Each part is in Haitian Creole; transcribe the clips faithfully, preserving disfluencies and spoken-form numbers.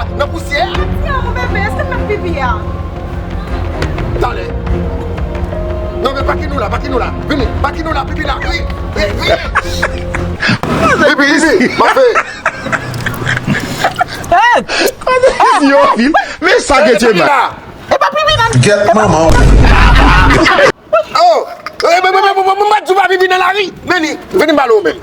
a, nan pousyè a. Ti a, mon bebe, èske m mèt pipi a? Talè. Non, men pa kite nou la, pa kite nou la. Vini, pa kite nou la, pipi la. Wi, wi, wi. Pipi, pipi, mafe. Hey! Yo, men sa ke te mal. E pa pipi nan. Gèt manman w. Oh! E, men, men, men, men, men, mwen di w pa pipi nan lari. Vini, vini m pale w menm.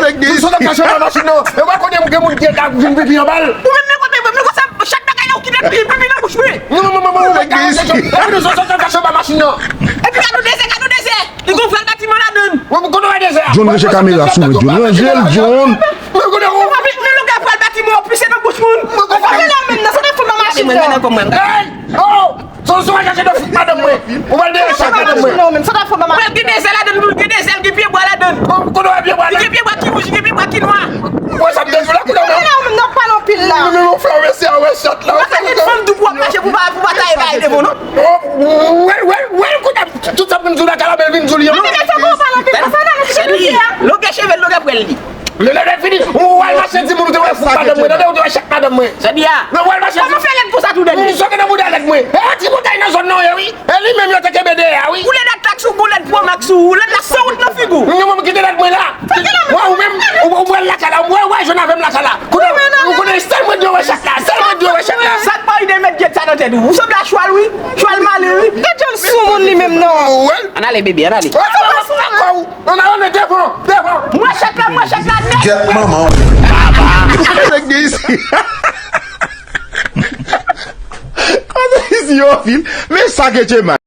Nèg de... Sot ap kache anba machin nan. E w pa konnen gen moun ki ap vin pipi anba l. Ou menm, men kote, men konsa, chak bagay la ou kite pipi, pipi nan bouch mwen. Non, non, non, non, non, nèg de... Sot ap kache anba machin nan. Epi gade yon dezè, gade yon dezè. Li gon vwal batiman ladan l. Mwen, mwen konnen dezè. John ranje kamera sou mwen, John. Ranje l, John. Mwen konnen ou. Men longè vwal batiman an pise nan bouch moun. Mwen konnen. Gade la menm nan, sa nan fè mwen mache. Gade mwen, gade kò mwen. Hey! Oh! Son, son, al chache dòf madanm mwen. Ou pral dèyè chak madanm mwen. Non, men sa ta fè mwen mache. Mwen gen dezè ladan l, gen dezè, gen pyebwa ladan l. Mwen konnen ou wè pyebwa ladan l. Gen pyebwa ki wouj, gen pyebwa ki nwa. Mwen sa m te di w la, kounye a. Gade la menm nan pale anpil la. Mwen menm ou fè w mesye a wè chat la. Ou pa ka gen fanm doub w ap mache pou pa, pou pa taye bagay devan non. Wè, wè, wè, kounye a, tout sa m vin di w la, kalabèl vin di w li an. Mwen te fè w pale anpil konsa la, nou chèche mesye a. Longè cheve l, longè pwèl li. Lè, lè, lè fini, ou al mache di moun ou te wè fouk madanm mwen, tande ou te wè chat madanm mwen. Jodi a. Men ou al mache di... Kòman fè lèd konsa tou, Dani? Moun sòke nan bouda lèd mwen. E a ti moutay nan zòn nan ou ye, wi. E li menm yo te kenbe dèyè a, wi. Ou lèd ak tak sou ou, lèd pwo mak sou ou, lèd la san wont nan figi w. Mwen, mwen kite lèd mwen la. Mwen, ou menm, ou, ou pral lakay la, mwen, ou pral jwenn avè m lakay la. Kounye a, ou konnen sèl mwen dwe wè chat la, sèl mwen dwe wè chat la. Sa k ba w ide met gyèt sa nan tèt ou? Ou sanble a chwal, wi. Chwal male, wi. Gade yon soumoun li menm, non. Ou wè l? Ann ale, bebe, ann ale. Ou wè l, ou wè l, ou wè l. Non, non, non, devan, devan. Mwen chat la, mwen chat la nèt. Gèt manman w. Nèg de isi. Kote isi yo vin? Men sa ke te mal.